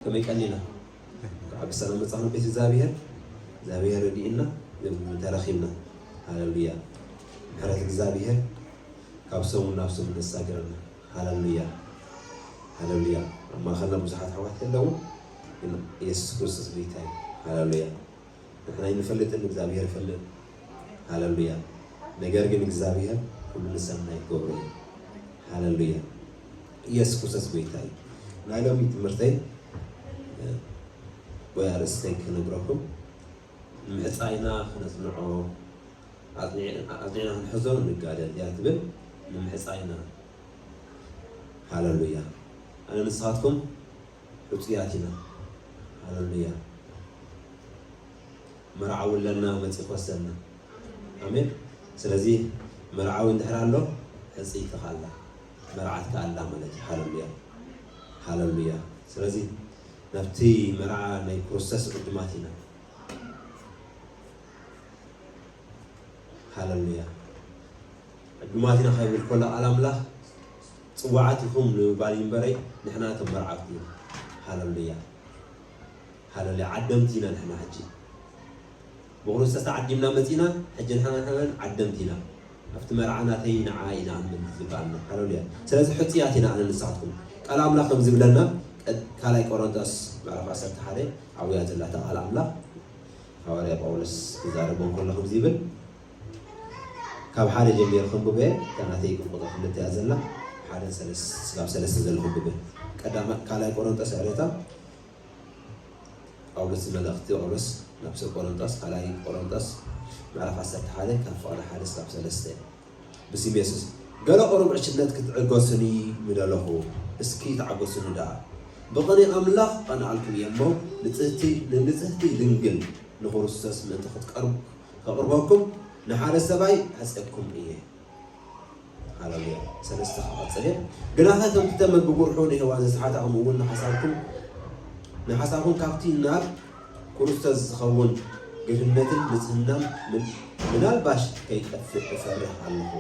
ከመይ ቀኒና? ካብ ብሰላም መጻኹም ቤት እግዚኣብሔር። እግዚኣብሔር ረዲእና ተረኺብና። ሃሌሉያ። ምሕረት እግዚኣብሔር ካብ ሰሙን ናብ ሰሙን ነሳግረና። ሃሌሉያ። ሃሌሉያ። ኣብ ማእኸልና ብዙሓት ኣሕዋት ኣለዉ፣ ግን ኢየሱስ ክርስቶስ ጎይታ እዩ። ሃሌሉያ። ንሕና ኣይንፈልጥን፣ እግዚኣብሔር ይፈልጥ። ሃሌሉያ። ነገር ግን እግዚኣብሔር ኩሉ ንሰናይ ክገብሮ እዩ። ሃሌሉያ። ኢየሱስ ክርስቶስ ጎይታ እዩ። ናይ ሎሚ ትምህርተይ ወይ ኣርእስተይ ክነግረኩም፣ ንምሕጻይና ክነጽንዖ ኣጽኒዕና ክንሕዞ ንጋደል እያ ትብል። ንምሕጻይና። ሃሌሉያ። ኣነ ንስኻትኩም ሕጹያት ኢና። ሃሌሉያ። መርዓዊ ኣለና፣ መጺእ ክወስደና። ኣሜን። ስለዚ መርዓዊ እንድሕር ኣሎ፣ ሕጽይቲ ከኣ ኣላ፣ መርዓት ከኣ ኣላ ማለት እዩ። ሃሌሉያ። ሃሌሉያ። ስለዚ ናብቲ መርዓ ናይ ክርስቶስ ዕዱማት ኢና። ሃሌሉያ። ዕዱማት ኢና ካብ ይብል ከሎ ቃል ኣምላኽ ጽዋዓት ኢኹም ንምባል እዩ እምበረይ፣ ንሕና እቶም መርዓውቲ ኢና። ሃሌሉያ። ሃሌሉያ። ዓደምቲ ኢና ንሕና ሕጂ። ብክርስቶስ ተዓዲምና መጺና፣ ሕጂ ንሕና ንሕና ዓደምቲ ኢና። ኣብቲ መርዓ ናተይ ንዓ ኢና ኣምን ዝግባኣና። ሃሌሉያ። ስለዚ ሕጹያት ኢና ኣነ ንስኻትኩም። ቃል ኣምላኽ ከም ዝብለና፣ ቀድ-፣ ካልኣይ ቆሮንቶስ ምዕራፍ ዓሰርተ ሓደ ዓብያ ዘላ እታ ቃል ኣምላኽ፣ ሃዋርያ ጳውሎስ ክዛረቦ እንከሎ ከምዚ ይብል፣ ካብ ሓደ ጀሚረ ከንብበ፣ እታ ናተይ ቁጥሪ ክልተ እያ ዘላ፣ ሓደ ሰለስ-፣ ስጋብ ሰለስተ ዘሎ ከንብበ። ቀዳማ-፣ ካልኣይ ቆሮንቶስ ዕረታ፣ ጳውሎስ መልእኽቲ ጳውሎስ ናብ ሰብ ቆሮንቶስ፣ ካልኣይ ቆሮንቶስ ምዕራፍ ዓሰርተ ሓደ ካብ ፍቕዲ ሓደ ስጋብ ሰለስተ። ብስም የሱስ፣ ገለ ቁሩብ ዕሽነት ክትዕገሱኒ ምደለኹ፣ እስኪ ተዓገሱኒ ደኣ። ብቕንኢ ኣምላኽ ቀንኣልኩም እየ እሞ፣ ንጽህቲ፣ ንንጽህቲ ድንግል ንክርስቶስ ምእንቲ ክትቀርቡ፣ ከቕርበኩም ንሓደ ሰብኣይ ሕጸኩም እየ። ሃሌሉያ። ሰለስተ ክቐጽል እየ። ግናኸ ከምቲ ተመን ብጉርሑ ንሄዋን ዘስሓታ፣ ከምኡ እውን ንሓሳብኩም፣ ንሓሳብኩም ካብቲ ናብ ክርስቶስ ዝኸውን ግርህነትን ንጽህናን ምን-፣ ምናልባሽ ከይጠፍእ እፈርህ ኣለኹ።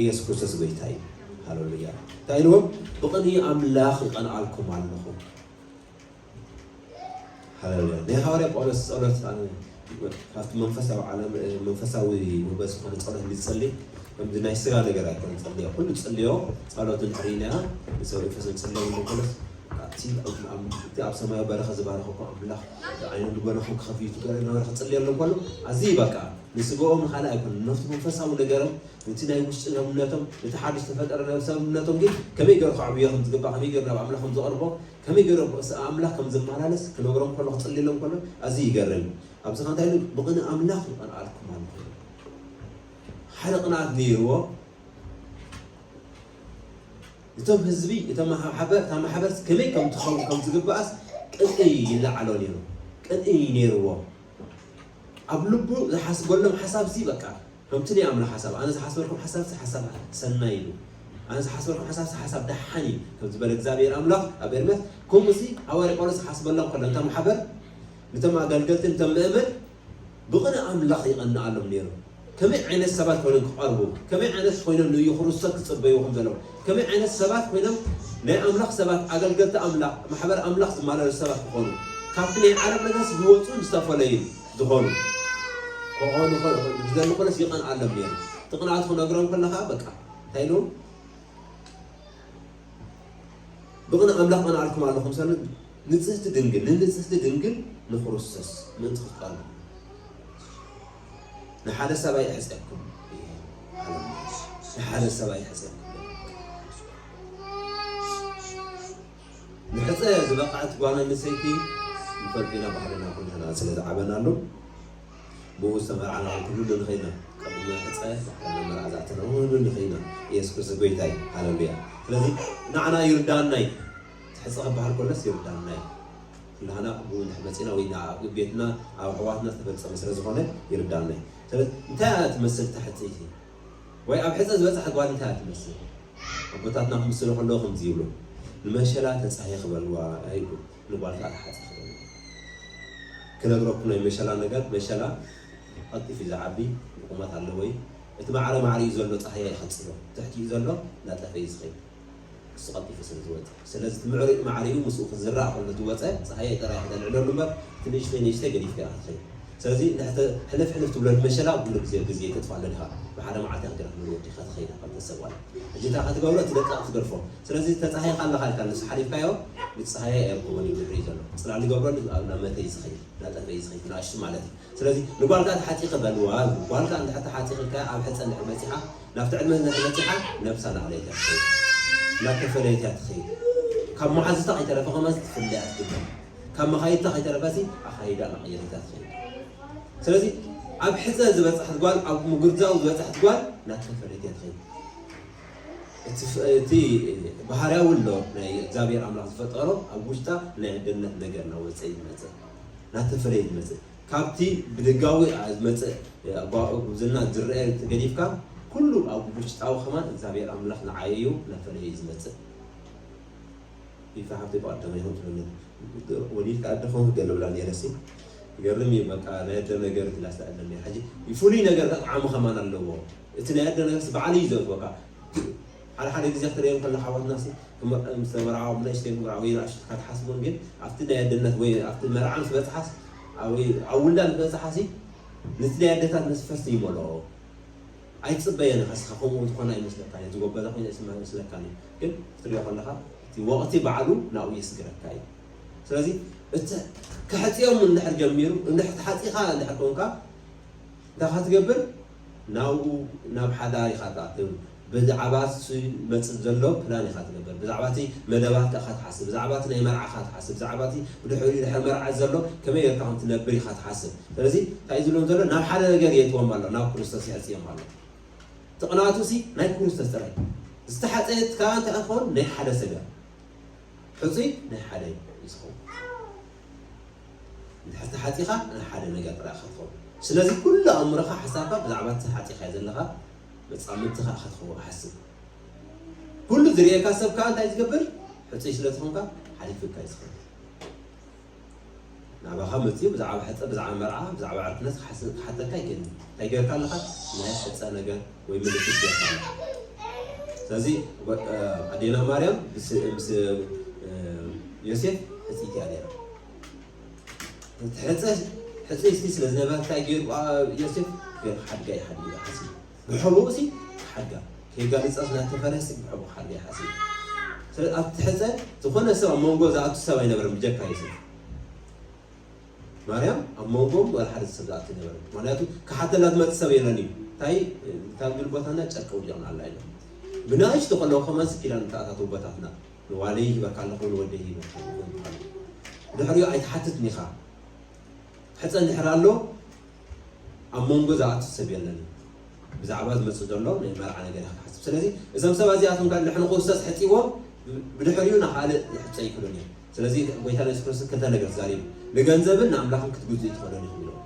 ኢየሱስ ክርስቶስ ጎይታ እዩ። ሃሌሉያ። እንታይ ኢልዎም? ብቕንኢ ኣምላኽ ይቐንኣልኩም ኣለኹ። ሃሌሉያ። ናይ ሃዋርያ ጳውሎስ ጸሎት፣ ኣነ ካብቲ መንፈሳዊ ዓለም፣ መንፈሳዊ ውህበት ዝኾነ ጸሎት እንድጸሊ፣ ከምዚ ናይ ስጋ ነገር ኣይኮነን ጸልዮ። ኩሉ ጸልዮ፣ ጸሎት እንድሕር ኢልና፣ ንሰብ ኤፌሶን ጸልዮ እንከሎ፣ ኣብቲ ኣብ፣ ኣብ፣ እቲ ኣብ ሰማያዊ በረኸት ዝባረኸኩም ኣምላኽ፣ ዓይኑ ልቦናኹም ክኸፍት ይትገረ እናበለ ክጸልየሎም ከሎ፣ ኣዝዩ በቃ፣ ንስጋኦም ንኻልእ ኣይኮነን፣ ነቲ መንፈሳዊ ነገሮም፣ ነቲ ናይ ውሽጢ ሰብነቶም፣ ነቲ ሓድሽ ዝተፈጠረ ሰብ ሰብነቶም ግን ከመይ ገይሩ ከዕብዮ ከም ዝግባእ፣ ከመይ ገይሩ ናብ ኣምላኽ ከም ዘቕርቦ፣ ከመይ ገይሩ ኣምላኽ ከም ዝመላለስ ክነግሮም ከሎ፣ ክጽልየሎም ከሎ ኣዝዩ ይገርም። ኣብዚ ከ እንታይ ኢሉ? ብቕንኢ ኣምላኽ ይቐንኣልኩም ኣሎ። ሓደ ቅንኣት ነይርዎ። እቶም ህዝቢ፣ እቶም ማሕበር፣ እታ ማሕበር ከመይ ከም ትኸውን ከም ዝግባኣስ ቅንኢ ይለዓሎ ነይሩ። ቅንኢ ነይርዎ። ኣብ ልቡ ዝሓስበሎም ሓሳብ ሲ በቃ ከምቲ ናይ ኣምላኽ ሓሳብ፣ ኣነ ዝሓስበልኩም ሓሳብ ሲ ሓሳብ ሰናይ እዩ። ኣነ ዝሓስበልኩም ሓሳብ ሲ ሓሳብ ደሓን እዩ። ከም ዝበለ እግዚኣብሔር ኣምላኽ ኣብ ኤርምያስ፣ ከምኡ ሲ ሃዋርያ ጳውሎስ ዝሓስበሎም ከሎ፣ እታ ማሕበር፣ ነቶም ኣገልገልቲ፣ ነቶም ምእመን፣ ብቕንኢ ኣምላኽ ይቐንኣሎም ነይሩ። ከመይ ዓይነት ሰባት ኮይኖም ክቐርቡ፣ ከመይ ዓይነት ኮይኖም ንዩ ክርስቶስ ክጽበዩ ከም ዘለዎም፣ ከመይ ዓይነት ሰባት ኮይኖም ናይ ኣምላኽ ሰባት፣ ኣገልገልቲ ኣምላኽ፣ ማሕበር ኣምላኽ ዝመላለሱ ሰባት ክኾኑ፣ ካብቲ ናይ ዓለም ነገርስ ዝወጹን ዝተፈለዩ ዝኾኑ ክኾኑ፣ ብዘሎ ኮነስ ይቐንኣሎም ነይሩ። እቲ ቅንኣቱ ክነግሮም ከለኻ በቃ እንታይ ኢሉ? ብቕንኢ ኣምላኽ ቀንኣልኩም ኣለኹ፣ ምሳሌ ንጽህቲ ድንግል፣ ንንጽህቲ ድንግል ንክርስቶስ ምእንቲ ክትቀርቡ ንሓደ ሰብኣይ እሕጸኩም እየ። ንሓደ ሰብኣይ እሕጸኩም። ንሕጸ ዝበቕዐት ጓል ኣንስተይቲ ንፈልጡ ኢና፣ ባህልና ኩልና ስለ ዝዓበናሉ። ብኡ ዝተመርዓና እውን ኩሉ ንኽእል ኢና። ቅድሚ ሕጸ ባሕርና መርዓ ዝኣተና እውን ኩሉ ንኽእል ኢና። ኢየሱስ ክርስቶስ ጎይታ እዩ። ሃሌሉያ። ስለዚ ንዓና ይርዳና እዩ። እቲ ሕጸ ክበሃል ከሎስ ይርዳና እዩ። ኩላህና ብኡ እንድሕር መጺና ወይ ኣብ ቤትና፣ ኣብ ኣሕዋትና ዝተፈጸመ ስለ ዝኾነ ይርዳና እዩ። ስለዚ እንታይ እያ ትመስል እታ ሕጽይቲ? ወይ ኣብ ሕጸ ዝበጽሐት ጓል እንታይ እያ ትመስል? ኣቦታትና ክምስሉ ከለዉ ከምዚ ይብሉ፣ "ንመሸላ ተጻሂ ክበልዋ" ኣይብሉ። ንጓል ከኣ ተሓጽ ክብል። ክነግረኩም ናይ መሸላ ነገር፣ መሸላ ቀልጢፉ እዩ ዝዓቢ፣ ብቑመት ኣለዎ እዩ። እቲ ማዕረ ማዕሪኡ ዘሎ ጻህያይ ይኸጽሎ፣ ትሕቲኡ ዘሎ እናጠፈ እዩ ዝኸይድ። እሱ ቀልጢፉ ስለ ዝወፀ። ስለዚ እቲ ምዕሩይ ማዕሪኡ ምስኡ ክዝራእ ከሎ ዝወፀ ፀሃየ ጥራይ ከተልዕለሉ እምበር እቲ ንእሽተይ ንእሽተይ ገዲፍካ ኢኻ ትኸይድ። ስለዚ ንሕተ ሕልፍ ሕልፍ ትብሎ መሸላ ኩሉ ግዜ ግዜ ተጥፋ ኣሎ ዲኻ? ብሓደ መዓልቲ ክትገርፍ ምሉ ወዲኻ ትኸይድ ከም ተሰብ ጓል። ሕጂ እንታይ ክትገብሮ? እቲ ደቂ ክትገርፎ። ስለዚ ተፀሃይካ ኣለኻ ኢልካ ንሱ ሓሊፍካዮ ብፀሃየ ኣይርከቦን እዩ ድሕሪ ዘሎ። ፅላል ይገብረሉ ኣብ ናመተ እዩ ዝኸይድ፣ ናጠፈ እዩ ዝኸይድ፣ ናእሽቱ ማለት እዩ። ስለዚ ንጓልካ ተሓፂኺ በልዋ። ጓልካ እንድሕር ተሓፂኺልካ ኣብ ሕፀ እንድሕር በፂሓ ናብቲ ዕድመ እንድሕር በፂሓ ነብሳ ናዕለይታ ትኸይድ፣ እናተፈለየት እያ ትኸይድ። ካብ መሓዝታ ከይተረፈ ከማን ትፍለያ ትግበር። ካብ መኻይድታ ከይተረፈሲ ኣኻይዳ እናቐየረት እያ ትኸይድ። ስለዚ ኣብ ሕፀ ዝበፅሐት ጓል፣ ኣብ ምጉርዛው ዝበፅሐት ጓል እናተፈለየት እያ ትኸይድ። እቲ ፍ- እቲ ባህርያዊ ኣሎ ናይ እግዚኣብሔር ኣምላኽ ዝፈጠሮ ኣብ ውሽጣ ናይ ኣደነት ነገር እናወፀ ይመፅእ፣ እናተፈለየ ይመፅእ። ካብቲ ብደጋዊ ዝመፅእ ጓ- ጉብዝና ዝረአ ተገዲፍካ ኩሉ ኣብ ውሽጣዊ ከማን እግዚኣብሔር ኣምላኽ ንዓየዩ እናፈለየ እዩ ዝመፅእ። ይፋ ሃብቲ ብቀደም ይኹን ትብለኒ ወሊድካ ኣደ ኾንክ ገለ ብላ ነይረሲ። ይገርም እዩ በቃ ናይ ኣደ ነገር ትላስተ ኣለ ነይር። ሕጂ ፍሉይ ነገር ጣዕሚ ከማን ኣለዎ። እቲ ናይ ኣደ ነገርስ ባዕሉ እዩ ዘእትወካ። ሓደ ሓደ ግዜ ክትርእዮም ከለኻ ኣሕዋትና ሲ ምስ ተመርዓዎም ንእሽተይ ክምርዓው ወይ ንእሽቶ ኢልካ ትሓስቦም፣ ግን ኣብቲ ናይ ኣደነት ወይ ኣብቲ መርዓ ምስ በጽሓስ ኣብ ውልዳ ምስ በጽሓሲ ነቲ ናይ ኣደታት መስፈርቲ ይመልኦ። ኣይትጽበየን ኢኻ እስኻ ከምኡ ዝኾና ይመስለካ እዩ፣ ዝጎበዛ ኮይነ ይስማ ይመስለካ እዩ። ግን ክትሪኦ ከለኻ እቲ ወቕቲ ባዕሉ ናብኡ የስግረካ እዩ። ስለዚ እቲ ክሕጽዮም እንድሕር ጀሚሩ እንድሕር ተሓጺኻ እንድሕር ኮንካ እንታይ ኢኻ ትገብር? ናብኡ ናብ ሓዳር ኢኻ ትኣትው። ብዛዕባ እቲ ዝመጽእ ዘሎ ፕላን ኢኻ ትገብር። ብዛዕባ እቲ መደባትካ ኢኻ ትሓስብ። ብዛዕባ እቲ ናይ መርዓኻ ትሓስብ። ብዛዕባ እቲ ብድሕሪኡ ድሕሪ መርዓ ዘሎ ከመይ ጌርካ ከም ትነብር ኢኻ ትሓስብ። ስለዚ እንታይ እዩ ዝብሎም ዘሎ? ናብ ሓደ ነገር የእትዎም ኣሎ፣ ናብ ክርስቶስ የሕጽዮም ኣሎ። እቲ ቅንኣቱ ሲ ናይ ክርስቶስ ጥራይ። ዝተሓጸየት ከኣ እንታይ ትኸውን? ናይ ሓደ ሰብ እያ። ሕጹይ ናይ ሓደ እዩ ዝኸውን። እንድሕር ተሓጺኻ ናይ ሓደ ነገር ጥራይ ኢኻ ትኸውን። ስለዚ ኩሉ ኣእምሮኻ ሓሳብካ ብዛዕባ እቲ ተሓጺኻዮ ዘለኻ መጻምድትኻ ኢኻ ትኸውን ሓስብ። ኩሉ ዝርእየካ ሰብ ከኣ እንታይ ዝገብር? ሕጹይ ስለ ዝኾንካ ሓሊፍካ እዩ ዝኸውን። ናባኻ መጺኡ ብዛዕባ ሕጸ፣ ብዛዕባ መርዓ፣ ብዛዕባ ዕርክነት ክሓስ- ክሓተካ ኣይክእልን። እንታይ ጌርካ ኣለኻ? ናይ ሕጸ ነገር ወይ ምልክት ጌርካ ኣለኻ። ስለዚ ጎ- እ፣ ኣዴና ማርያም ምስ ምስ፣ እ፣ ዮሴፍ ሕጽይቲ እያ ነይራ። እቲ ሕጸ ሕጽይቲ ስለ ዝነበረ እንታይ ገይሩ፣ ኣ፣ ዮሴፍ? ገይሩ ሓድጋ ይሓድጋ ሓሲቡ። ብሕቡኡ ሲ ሓድጋ ከይጋልጻ ስለ ዝተፈርሀ ሲ ብሕቡኡ ሓድጋ ይሓሲቡ። ስለ ኣብቲ ሕጸ ዝኾነ ሰብ ኣብ መንጎ ዝኣቱ ሰብ ኣይነበረን ብጀካ ዮሴፍ። ማርያም ኣብ መንጎኦም ዋላ ሓደ ሰብ ዝኣቱ ኣይነበረን። ምኽንያቱ ክሓተላ ዝመጽእ ሰብ የለን እዩ። እንታይ ካብ ግል ቦታና ጨርቂ ውሊቕና ኣላ ኢሎም። ብናእሽቱ ከለዉ ከማን ሲ ኪዳን ተኣታተዉ ቦታትና ንዋለይ ይህበካ ኣለኹ ንወደይ ይህበካ ኣለኹ ይበሃል። ድሕሪኡ ኣይትሓትትን ኢኻ። ሕጸ እንድሕር ኣሎ ኣብ መንጎ ዝኣቱ ሰብ የለን። ብዛዕባ ዝመጽእ ዘሎ ናይ መርዓ ነገር ኢኻ ትሓስብ። ስለዚ እዞም ሰባት እዚኣቶም ከኣ ንሕና ክርስቶስ ሕጺዎም ብድሕሪኡ ንኻልእ ይሕጸ ኣይክእሉን እዮም። ስለዚ ጎይታ የሱስ ክርስቶስ ክልተ ነገር ተዛሪቡ። ንገንዘብን ንኣምላኽን ክትግዝኡ ኣይትኽእሉን ኢኹም ኢልዎም።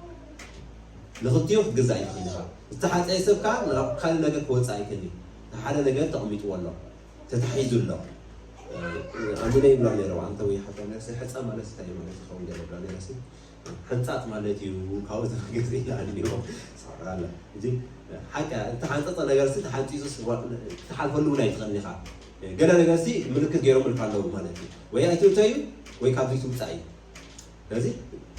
ንኽልቲኡ ክትግዛእ ኣይትኽእልን ኢኻ። ዝተሓጸየ ሰብ ከኣ ናብ ካልእ ነገር ክወጽእ ኣይክእልን እዩ። እቲ ሓደ ነገር ተቐሚጥዎ ኣሎ። ተታሒዙ ኣሎ። ኣሚነ ይብላ ነይረዋ፣ ኣንተ ወይ ሓታ ነርሲ፣ ሕጻ ማለት እንታይ ማለት ይኸውን ገለ ብላ ነይረሲ። ሕንጻጽ ማለት እዩ፣ ካብኡ ተበገሰ ኢላ ኣድኒዎ። ሰዓት ኣላ። እዚ ሓቂ፣ እተሓንጸጸ ነገርሲ ተሓንጺጹስ ዋ-፣ ክትሓልፈሉ እውን ኣይትኽእልን ኢኻ። ገለ ነገርሲ ምልክት ገይሮምልካ ኣለዉ ማለት እዩ። ወይ ኣይትእቶ እዩ፣ ወይ ካብዚ ትውጻእ እዩ። ስለዚ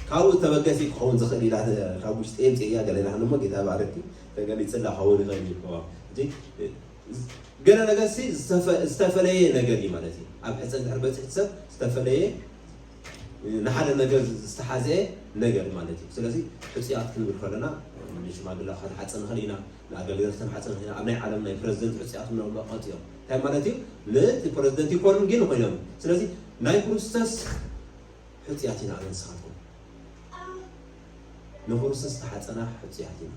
ካብኡ ዝተበገሰ ክኸውን ዝኽእል ኢላ፣ ካብ ውሽጢ የምጽእ እያ፣ ገለ ኢላ እሞ ጌታ ባረኪ፣ ተገሊጽላ ክኸውን ይኽእል እዩ። ሕጂ ገለ ነገርሲ ዝተፈ-፣ ዝተፈለየ ነገር እዩ ማለት እዩ። ኣብ ሕጸ እንድሕር በጺሑ ሰብ ዝተፈለየ ንሓደ ነገር ዝተሓዘ ነገር ማለት እዩ። ስለዚ ሕጹያት ክንብል ከለና ንሽማግለ ክንሓጽ ንኽእል ኢና፣ ንኣገልግሎት ክንሓጽ ንኽእል ኢና። ኣብ ናይ ዓለም ናይ ፕረዚደንት ሕጹያት ምንቕመጥ እዮም። እንታይ ማለት እዩ? ነቲ ፕረዚደንት ይኮኑን ግን ኮይኖም። ስለዚ ናይ ክርስቶስ ሕጹያት ኢና ኣነ ንስኻትኩም። ንክርስቶስ ዝተሓጸና ሕጹያት ኢና።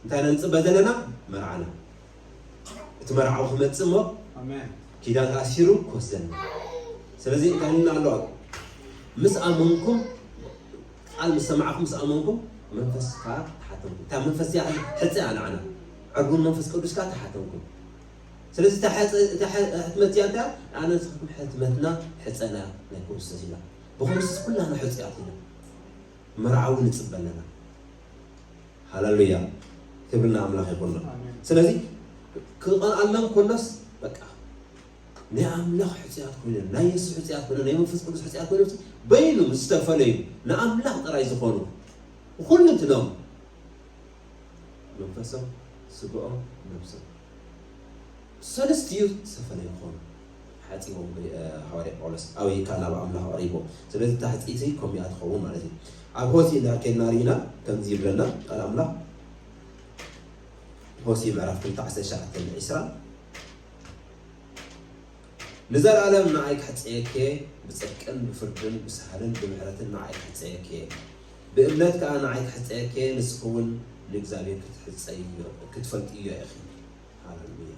እንታይ ኢና ንጽበ ዘለና? መርዓና። እቲ መርዓዊ ክመጽእ እሞ ኣሜን። ኪዳን ተኣሲሩ ክወስደና። ስለዚ እንታይ ኢልና ኣሎ? ምስ ኣመንኩም፣ ቃል ምስ ሰማዕኩም፣ ምስ ኣመንኩም፣ መንፈስ ከኣ ተሓተምኩም። እታ መንፈስ እዚኣ ሕጸ እያ ንዓና። ዕርቡን መንፈስ ቅዱስ ከኣ ተሓተምኩም። ስለዚ እታ ሕጸ-፣ እታ ሕ-፣ ሕትመት እዚኣ እንታይ እያ? ኣነ ንስኻትኩም ሕትመትና ሕጸና ናይ ክርስቶስ ኢና። ብክርስቶስ ኩላና ሕጹያት ኢና። መርዓዊ ንጽበ ኣለና። ሃሌሉያ። ክብሪ ንኣምላኽ ይኹን። ኣሜን። ስለዚ ክቐንኣሎም ከሎስ በቃ ናይ ኣምላኽ ሕፅያት ኮይኖም፣ ናይ የሱስ ሕፅያት ኮይኖም፣ ናይ መንፈስ ቅዱስ ሕፅያት ኮይኖም በይኑ ምስ ዝተፈለዩ ንኣምላኽ ጥራይ ዝኾኑ ኩሉ እንትኖም መንፈሶም፣ ስጋኦም፣ ነብሶም ሰለስቲኡ ዝተፈለዩ ክኾኑ ሓፂቦም ሃዋርያ ጳውሎስ ኣበይ ካብ ናብ ኣምላኽ ኣቕሪቦም። ስለዚ እታ ሕፅይቲ ከምኡ እያ ትኸውን ማለት እዩ። ኣብ ሆሲ እንድሕር ከድና ርኢና ከምዚ ይብለና ቃል ኣምላኽ። ሆሲ ምዕራፍ ክልተ ዓሰርተ ትሽዓተ ን ዕስራ። ንዘለኣለም ንዓይ ክሕጸየኪ እየ፣ ብጽድቅን ብፍርድን ብሳህልን ብምሕረትን ንዓይ ክሕጸየኪ እየ። ብእምነት ከኣ ንዓይ ክሕጸየኪ እየ፣ ንስኺ እውን ንእግዚኣብሔር ክትሕጸይዮ-፣ ክትፈልጥዮ ኢኺ። ሃሌሉያ።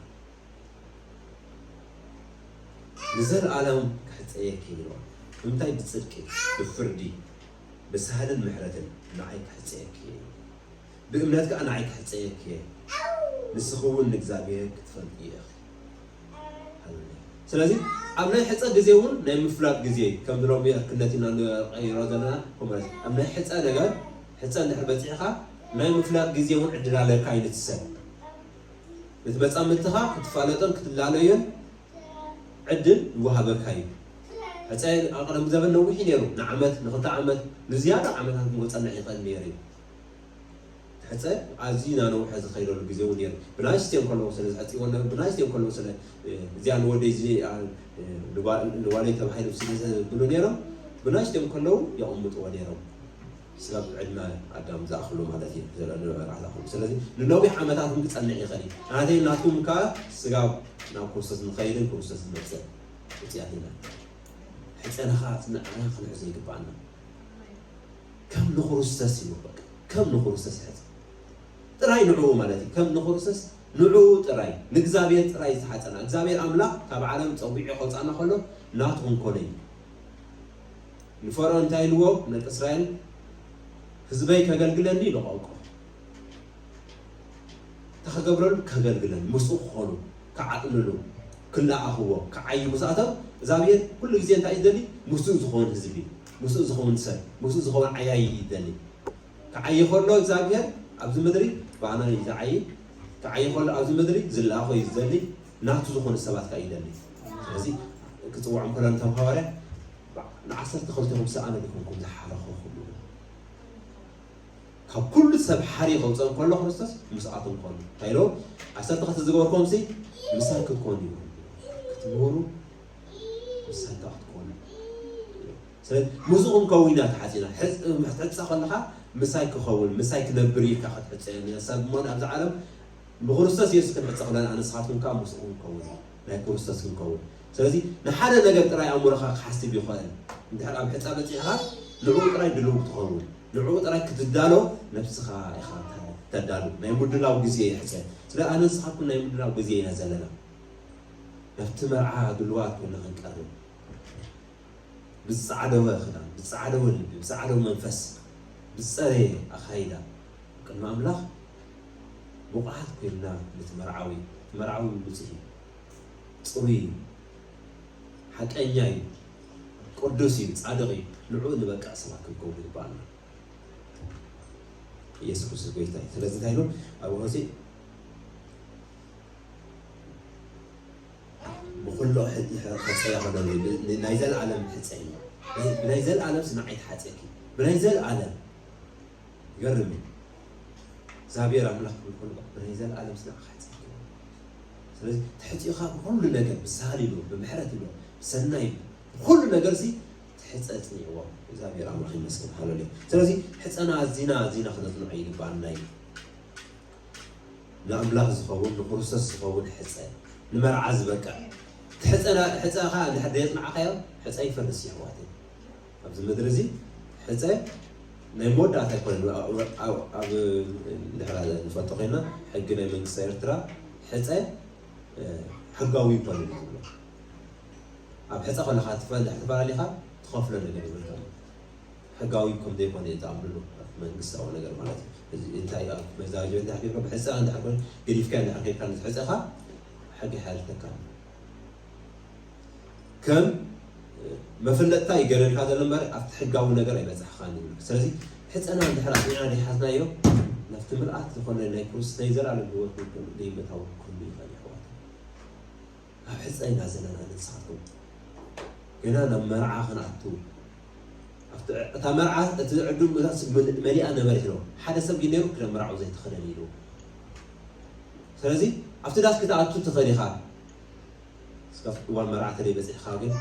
ንዘለኣለም ክሕጸየኪ ኢልዋ። ብምንታይ? ብጽድቂ፣ ብፍርዲ፣ ብሳህልን ምሕረትን ንዓይ ክሕጸየኪ እየ። ብእምነት ከኣ ንዓይ ክሕጸየኪ እየ። ንስኺ እውን ንእግዚኣብሔር ክትፈልጥዮ ኢኺ። ሃሌሉያ። ስለዚ ኣብ ናይ ሕጸ ግዜ እውን ናይ ምፍላጥ ግዜ፣ ከም ሎሚ ዕርክነት ኢና ንቐይሮ ዘለና። ከምኡ ማለት ኣብ ናይ ሕጸ ነገር፣ ሕጸ እንድሕር በጺሕኻ ናይ ምፍላጥ ግዜ እውን ዕድል ኣለካ እዩ ነቲ ሰብ። ነቲ መጻምድትኻ ክትፋለጦን ክትላለዮን ዕድል ይወሃበካ እዩ። ሕጸ ኣብ ቀደም ዘበን ነዊሕ እዩ ነይሩ። ንዓመት፣ ንኽልተ ዓመት፣ ንዝያዳ ዓመታት እውን ክጸንሕ ይኽእል ነይሩ እዩ። ሕጸ ኣዝዩ እናነውሐ ዝኸይደሉ ግዜ እውን ነይሩ። ብናይ ስቴም ከለዉ ስለ ዝሕጽይዎ ነበሩ፣ ብናይ ስቴም ከለዉ ስለ፣ እ፣ እዚኣ ንወደይ፣ እዚኣ፣ እ፣ ንጓ-፣ ንጓለይ ተባሂሉ ስለ ዘብሉ ነይሮም፣ ብናይ ስቴም ከለዉ የቐምጥዎ ነይሮም። ስጋብ ዕድመ ኣዳም ዝኣኽሉ ማለት እዩ፣ ዘለ-፣ ዕድመ መርዓ ዝኣኽሉ። ስለዚ ንነዊሕ ዓመታት እውን ክጸንሕ ይኽእል እዩ። ናተይ ናትኩም ከኣ ስጋብ ናብ ክርስቶስ ንኸይድን ክርስቶስ ዝመጽእ ውጽያት ኢና። ሕጸና ኸኣ ንዓና ክንሕዞ ይግብኣና። ከም ንክርስቶስ እዩ፣ በቃ፣ ከም ንክርስቶስ ሕጸ። ጥራይ ንዕኡ ማለት እዩ፣ ከም ንክርስቶስ ንዕኡ ጥራይ፣ ንእግዚኣብሔር ጥራይ ዝተሓጸና። እግዚኣብሔር ኣምላኽ ካብ ዓለም ጸዊዑ ከውጻና ከሎ ናቱ ክንኮነ እዩ። ንፈርዖን እንታይ ኢልዎ? ንደቂ እስራኤል፣ "ህዝበይ ከገልግለኒ" ኢሉ ቋንቋ። እንታይ ክገብረሉ? ከገልግለኒ፣ ምስኡ ክኾኑ፣ ክዓጥንሉ፣ ክለኣኽዎ፣ ክዓይዩ ምስኣቶም፣ እግዚኣብሔር ኩሉ ግዜ እንታይ እዩ ዝደሊ? ምስኡ ዝኸውን ህዝቢ፣ ምስኡ ዝኸውን ሰብ፣ ምስኡ ዝኸውን ዓያዪ እዩ ዝደሊ። ክዓይ ከሎ እግዚኣብሔር ኣብዚ ምድሪ ብኣና እዩ ዝዓይ። ክዓይ ከሎ ኣብዚ ምድሪ ዝለኣኾ እዩ ዝደሊ። ናቱ ዝኾኑ ሰባት ከኣ ይደሊ። ስለዚ ክጽውዖም ከሎ ነቶም ሃዋርያ ንዓሰርተ ክልተ ክምስኣነ ድኹምኩም ዝሓረኹኹም። ካብ ኩሉ ሰብ ሓሪ ከውፅኦም ከሎ ክርስቶስ ምስኣቶም ኮኑ። እንታይ ኢሎ? ዓሰርተ ክልተ ዝገበርኩምሲ ምሳይ ክትኮኑ እዩ። ክትምህሩ ምሳይ ከዓ ክትኮኑ። ስለዚ ምስኡ ክንከውን ኢና ተሓፂና። ሕፅ-፣ ክትሕፀ ከለኻ ምሳይ ክኸውን፣ ምሳይ ክነብር ኢልካ ክትሕፀ። ሰብ እሞ ኣብዚ ዓለም ንክርስቶስ የሱስ ክንሕፀ ከለና ንስኻትኩም ከዓ ምስኡ ክንከውን፣ ናይ ክርስቶስ ክንከውን። ስለዚ ንሓደ ነገር ጥራይ ኣእምሮኻ ክሓስብ ይኽእል። እንድሕር ኣብ ሕፃ በፂሕኻ ንዕኡ ጥራይ ድልው ትኸውን፣ ንዕኡ ጥራይ ክትዳሎ ነብስኻ ኢኻ ተዳሉ። ናይ ምድላው ግዜ ይሕፀ። ስለ ኣነ ንስኻትኩም ናይ ምድላው ግዜ ኢና ዘለና። ናብቲ መርዓ ድልዋት ኮይና ክንቀርብ። ብዝጸዓደወ ክዳን፣ ብዝጸዓደወ ልቢ፣ ብዝጸዓደወ መንፈስ፣ ብዝጸረየ ኣኻይዳ ቅድሚ ኣምላኽ ብቑዓት ኮይንና ነቲ መርዓዊ፣ እቲ መርዓዊ ንጹህ እዩ፣ ጽሩይ እዩ፣ ሓቀኛ እዩ፣ ቅዱስ እዩ፣ ጻድቕ እዩ፣ ንዕኡ ንበቅዕ ሰባት ክንከውን ይግባኣና። ኢየሱስ ክርስቶስ ጎይታ እዩ። ስለዚ እንታይ ኢሉ ኣብ ሆሴ ብኹሎ ሕፀያ ከሎ ናይ ዘለኣለም ሕፀ እዩ። ናይ ዘለኣለም ስና ኣይትሓፀኪ። ብናይ ዘለኣለም ይገርም እዩ። እግዚኣብሔር ኣምላኽ ብኹሉ ብናይ ዘለኣለም ስና ክሓፀኪ። ስለዚ ተሕፂኻ ብኹሉ ነገር ብሳህል ኢሉ፣ ብምሕረት ኢሉ፣ ብሰናይ፣ ብኹሉ ነገር ሲ ትሕፀ ፅኒዕዎ። እግዚኣብሔር ኣምላኽ ይመስገን። ሃሌሉያ። ስለዚ ሕፀና ኣዚና ኣዚና ክነፅንዖ ይግባኣና እዩ። ንኣምላኽ ዝኸውን ንክርስቶስ ዝኸውን ሕፀ ንመርዓ ዝበቅዕ እቲ ሕፀ ሕፀኻ እንድሕር ደየፅናዕኻዮ ሕፀ ይፈርስ እዩ ኣሕዋተይ። ኣብዚ ምድሪ እዚ ሕፀ ናይ መወዳእታ ኣይኮነን። ኣብ ድሕራ ንፈልጦ ኮይና ሕጊ ናይ መንግስቲ ኤርትራ ሕፀ ሕጋዊ ይኮነን ዝብሎ ኣብ ሕፀ ከለኻ ትፈላሊኻ ትኸፍሎ ነገር ይብልካ ሕጋዊ ከም ዘይኮነ እዩ ዝኣምንሉ መንግስታዊ ነገር ማለት እዩ። እዚ እንታይ ኣብ መዛግብ እንታይ ጌርካ ብሕፃ እንታይ ኮይኑ ገዲፍካ እንታይ ጌርካ ንትሕፀኻ ሕጊ ሓልተካ ከም መፍለጥታ ይገለልካ ዘሎ እምበር ኣብቲ ሕጋዊ ነገር ኣይበፅሕካን ይብሉ። ስለዚ ሕፀና እንድሕር ኣፅኒዕና ዘይሓዝናዮ ናብቲ ምልኣት ዝኾነ ናይ ክርስቶስ ናይ ዘላለም ህይወት ዘይመታዊ ክህሉ ይኽእል ይሕዋት። ኣብ ሕፀ ኢና ዘለና ንስኻትኩም ገና ናብ መርዓ ክንኣቱ ኣብቲ ዕ- እታ መርዓ እቲ ዕዱም እዛ ስብ መል- መሊኣ ነበረት ኢሎ ሓደ ሰብ ግን ነይሩ ክደ መርዓው ዘይትኽደን ኢሉ ስለዚ ኣብቲ ዳስ ክትኣቱ ትኽእል ኢኻ እስካብ እዋን መርዓ ተለይ በፂሕኻ ግን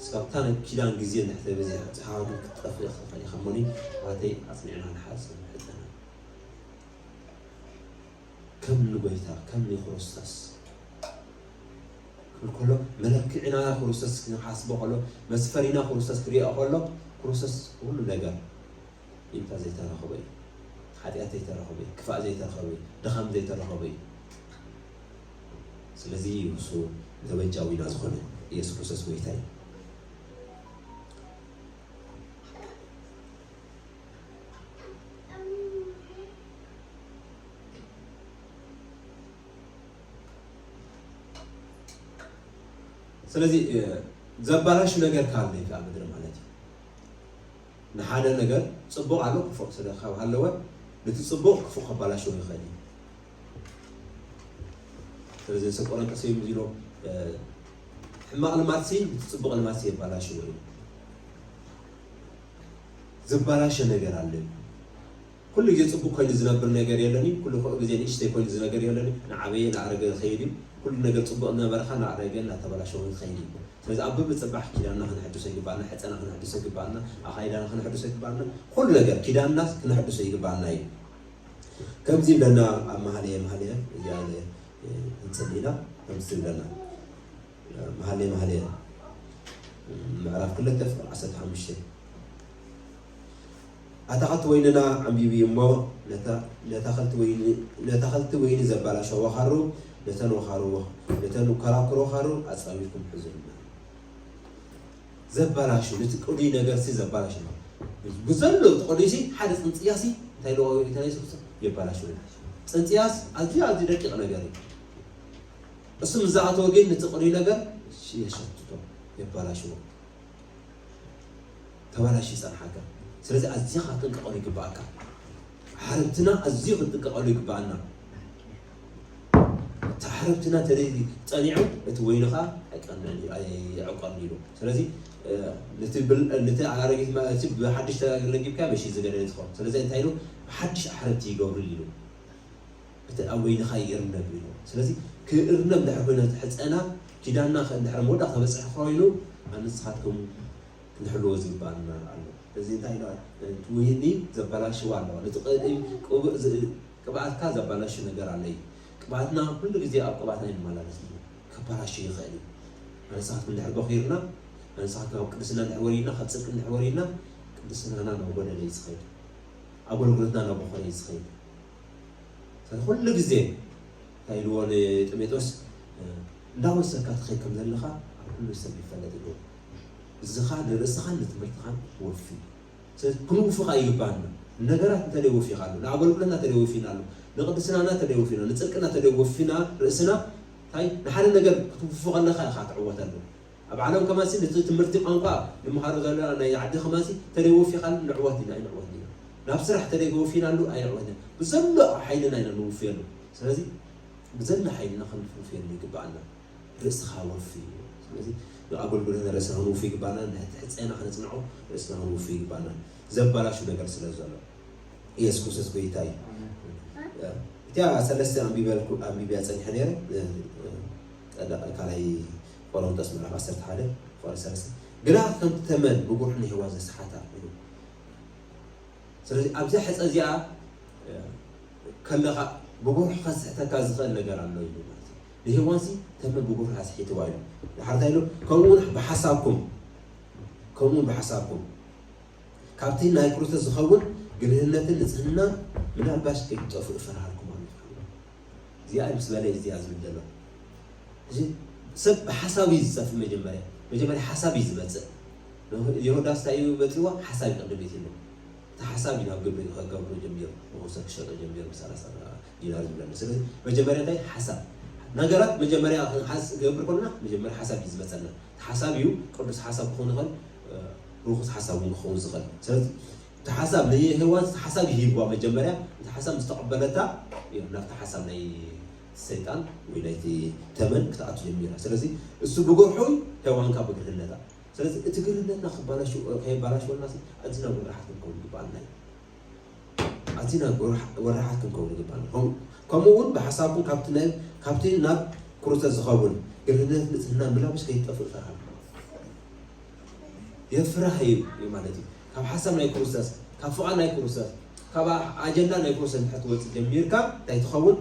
እስካብታ ናይ ኪዳን ግዜ እንድሕር በዚሕ በፂሕኻ ግን ክትጠፍእ ኢኻ ትኽእል ኢኻ እሞኒ ናተይ ኣፅኒዕና ንሓዝ ሕፀና ከም ንጎይታ ከም ንክርስቶስ ክብል ከሎ መለክዕና ክርስቶስ ክንሓስቦ ከሎ መስፈሪና ክርስቶስ ክሪኦ ከሎ ክርስቶስ ኩሉ ነገር ኢልካ ዘይተረኸበ እዩ። ሓጢኣት ዘይተረኸበ እዩ። ክፋእ ዘይተረኸበ እዩ። ድኻም ዘይተረኸበ እዩ። ስለዚ እዩ እሱ ተበጃዊና ዝኾነ ኢየሱስ ክርስቶስ ጎይታ እዩ። ስለዚ ዘባላሹ ነገር ካብ ዘይከኣ ምድሪ ማለት እዩ ንሓደ ነገር ፅቡቕ ኣሎ ክፉእ ስለ ካብ ሃለወ ነቲ ፅቡቕ ክፉእ ከባላሽዎ ይኽእል እዩ ስለዚ ሰብ ቆረንቀስ እዩ ዝሎ ሕማቕ ልማት ሲ ነቲ ፅቡቕ ልማት ሲ የባላሽዎ እዩ ዝበላሸ ነገር ኣሎ ኩሉ ግዜ ፅቡቅ ኮይኑ ዝነብር ነገር የለን እዩ። ኩሉ ኮ ግዜ ንእሽተይ ኮይኑ ዝነገር የለን እዩ። ንዓበየ ንኣረገ ዝኸይድ እዩ። ኩሉ ነገር ፅቡቅ እናበረኻ እናኣረገ እናተበላሸወ ዝኸይድ እዩ። ስለዚ ኣብ ብምፅባሕ ኪዳንና ክነሕድሶ ይግባኣና፣ ሕፀና ክነሕድሶ ይግባኣና፣ ኣኻይዳና ክነሕድሶ ይግባኣና፣ ኩሉ ነገር ኪዳንና ክነሕድሶ ይግባኣና እዩ። ከምዚ ይብለና ኣብ መሃለየ መሃለየ እዚኣ ንፅሊ ኢና ከምዚ ይብለና መሃለየ መሃለየ ምዕራፍ ክልተ ፍቅሪ ዓሰርተ ሓሙሽተ ኣታኸልቲ ወይንና ዓንቢቡ እሞ ነታኸልቲ ወይኒ ዘባላሸ ወኻሩ ነተን ወኻሩ ነተን ከራክሮ ወኻሩ ኣጻዊርኩም ሕዙልና ዘባላሹ ነቲ ቅዱይ ነገር ሲ ዘባላሹ ብዘሎ እቲ ቅዱይ ሲ ሓደ ጽንጽያ ሲ እንታይ ኢልዎ ጌታ የሱስ ክርስቶስ የባላሹ ጽንጽያስ ኣዝዩ ኣዝዩ ደቂቕ ነገር እዩ እሱ ምስ ዝኣተወ ግን ነቲ ቅዱይ ነገር የሸትቶ የባላሽዎ ተባላሽ ይጸንሓካ ስለዚ ኣዝኻ ክንቀቐሉ ይግባኣካ ሓረብትና ኣዝዩ ክንጥቀቐሉ ይግባኣና እቲ ሓረብትና ተደይ ጸኒዑ እቲ ወይኑ ኸዓ ኣይቀንዕን እዩ ኣይዕቀርን ኢሉ ስለዚ ነቲ ኣራረጊት ብሓድሽ ተጋግር ለጊብካ መሽ ዝገደለ ትኸውን ስለዚ እንታይ ኢሉ ብሓድሽ ኣሕረብቲ ይገብሩ ኢሉ እቲ ኣብ ወይንኻ ይእርነብ ኢሉ ስለዚ ክእርነብ ድሕር ኮይነ ሕፀና ኪዳና ድሕር መወዳእ ተበፅሐ ኮይኑ ኣንስኻትኩም ክንሕልዎ ዝግባኣና ኣሎ እዚ እንታይ ኢሉ ወይኒ ዘበላሽዋ ኣለዋ ነቲ ቅብኣትካ ዘበላሹ ነገር ኣሎ እዩ ቅብኣትና ኩሉ ግዜ ኣብ ቅብኣትና ይመላለስ ከበላሹ ይኽእል እዩ ኣንስኻትኩም ድሕር በኺርና ኣንስኻትኩም ኣብ ቅድስና ድሕር ወሪድና ካብ ፅድቂ ድሕር ወሪድና ቅድስናና ናብ ጎደለ እዩ ዝኸይድ ኣገልግሎትና ናብ ቦኾነ እዩ ዝኸይድ ኩሉ ግዜ እንታይ ኢልዎ ንጢሞቴዎስ እንዳወሰካ ትኸይድ ከም ዘለኻ ኣብ ኩሉ ሰብ ይፈለጥ ኢልዎ። እዚኻ ንርእስኻን ንትምህርትኻን ወፊ። ስለዚ ክንውፍኻ ይግባና። ንነገራት እንተደይ ወፊኻ ኣሎ፣ ንኣገልግሎትና ተደይ ወፊና ኣሎ፣ ንቅድስናና ተደይ ወፊና፣ ንጽድቅና ተደይ ወፊና ርእስና እንታይ ንሓደ ነገር ክትውፍፍ ከለኻ ኢኻ ትዕወተሉ። ኣብ ዓለም ከማሲ ነቲ ትምህርቲ ቋንቋ ንምሃሮ ዘለና ናይ ዓዲ ከማሲ ተደይ ወፊኻሉ ንዕወት ኢና ኣይንዕወት ኢና ናብ ስራሕ ተደይ ወፊናሉ ኣይንዕወት ኢና ብዘሎ ሓይልና ኢና ንውፍየሉ ስለዚ ብዘሎ ሓይልና ክንውፍየሉ ይግባኣና ርእስኻ ወፊ ስለዚ ንኣገልግሎት ርእስና ክንውፍ ይግባና ንሕፀና ክነፅንዖ ርእስና ክንውፍ ይግባና ዘባላሹ ነገር ስለ ዘሎ ኢየሱስ ክርስቶስ ጎይታ እዩ እቲያ ሰለስተ ኣንቢብያ ፀኒሐ ነረ ካልኣይ ቆሮንቶስ ምዕራፍ ዓሰርተ ሓደ ቁፅሪ ሰለስተ ግና ከምቲ ተመን ብጉርሒ ንሄዋን ዘስሓታ እዩ። ስለዚ ኣብዛ ሕፀ እዚኣ ከለኻ ብጉርሒ ከስሕተካ ዝኽእል ነገር ኣሎ እዩ ማለት እዩ። ንሄዋንሲ ተመን ብጉርሒ ኣስሒትዋ እዩ። ድሓር እንታይ ኢሉ ከምኡ እውን ብሓሳብኩም ከምኡ እውን ብሓሳብኩም ካብቲ ናይ ክርስቶስ ዝኸውን ግርህነትን ንጽህናን ምናልባሽ ከይትጠፍኡ እፈርሃልኩም ኣሎ። እዚኣ ምስ በለ እዚኣ ዝብል ዘሎ። እዚ ሰብ ብሓሳብ እዩ ዝጸፍ መጀመርያ። መጀመርያ ሓሳብ እዩ ዝመጽእ። ይሁዳስ እንታይ እዩ መጺዎ? ሓሳብ ይቕድም እዩ ትብሎ። እቲ ሓሳብ እዩ ናብ ግብሪ ከገብሮ ጀሚሩ። ንኹሰ ክሸጦ ጀሚሩ ብሰላሳ ዲናር ዝብለኒ። ስለዚ መጀመርያ እንታይ ሓሳብ ነገራት መጀመርያ ክንሓስ ክገብር ከለና መጀመርያ ሓሳብ እዩ ዝመጸና። ሓሳብ እዩ ቅዱስ ሓሳብ ክኸውን ይኽእል ርኹስ ሓሳብ እውን ክኸውን ዝኽእል ስለዚ እቲ ሓሳብ ንሄዋን እቲ ሓሳብ ይሂብዋ መጀመርያ እቲ ሓሳብ ምስ ተቐበለታ ናብቲ ሓሳብ ናይ ሰይጣን ወይ ናይቲ ተመን ክትኣቱ ጀሚራ። ስለዚ እሱ ብጎርሑ፣ ሄዋን ካብ ብግርህነታ። ስለዚ እቲ ግርህነትና ክባላሽ-፣ ከይባላሽወልና ኣዝና ወራሓት ክንከውን ይግባኣና እዩ። ኣዝና ወራሓት ክንከውን ይግባኣና። ከምኡ እውን ብሓሳብኩም ካብቲ ናብ ክርስቶስ ዝኸውን ግርህነት ንጽህና ምላብስ ከይትጠፍእ ፈርሃ። የፍርህ እዩ ማለት እዩ። ካብ ሓሳብ ናይ ክርስቶስ፣ ካብ ፍቓድ ናይ ክርስቶስ፣ ካብ ኣጀንዳ ናይ ክርስቶስ እንድሕር ትወፅእ ጀሚርካ እንታይ ትኸውን?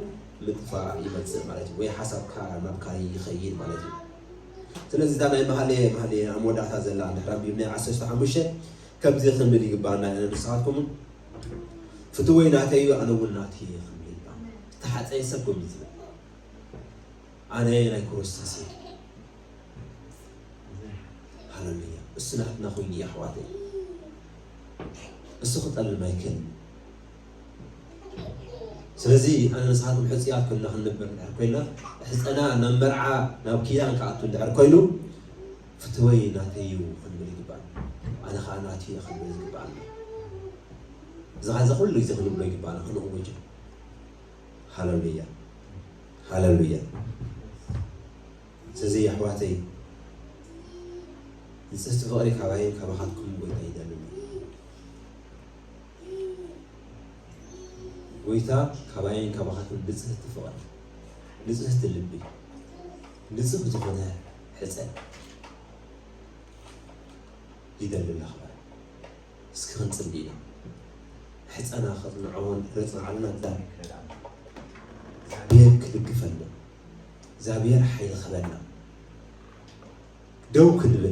ምጥፋእ ይመፅእ ማለት እዩ። ወይ ሓሳብካ ናብ ካልእ ይኸይድ ማለት እዩ። ስለዚ እዛ ናይ መሃሌ መሃሌ ኣብ መወዳእታ ዘላ እንድሕር ኣንቢብና ዓሰርተ ሓሙሽተ ከምዚ ክንብል ይግባና ኢና። ንስኻትኩም ፍትወይ ናተይ እዩ፣ ኣነ እውን ናተይ እየ ክንብል ይግባና። ዝተሓፀየ ሰብ ከምዚ ትብል ኣነ ናይ ክርስቶስ እየ። ሃለሉያ። እሱ ናትና ኮይኑ እዩ ኣሕዋተይ። እሱ ክጠልም ኣይክእልን። ስለዚ ኣነ ንስኻትኩም ሕፅያት ኮይና ክንነብር እንድሕር ኮይና፣ ሕፀና ናብ መርዓ ናብ ኪዳን ክኣቱ እንድሕር ኮይኑ ፍትወይ ናተይ እዩ ክንብል ይግባል። ኣነ ከዓ ናቱ እየ ክንብል ይግባል። እዚ ከዓ እዚ ኩሉ ግዜ ክንብሎ ይግባና፣ ክንእውጆ። ሃለሉያ፣ ሃለሉያ። ስለዚ ኣሕዋተይ ንፅህቲ ፍቕሪ ካባይን ካባኻትኩም ጎይታ ይደሊ። ጎይታ ካባይን ካባኻትኩም ንፅህቲ ፍቕሪ፣ ንፅህቲ ልቢ፣ ንፁህ ዝኾነ ሕፀ ይደሊ ኣለኹ። እስኪ ክንፅሊ ኢና። ሕፀና ከፅንዖን ረፅንዓልና እግዚኣብሔር ክደግፈና፣ እግዚኣብሔር ሓይሊ ክበና፣ ደው ክንብል፣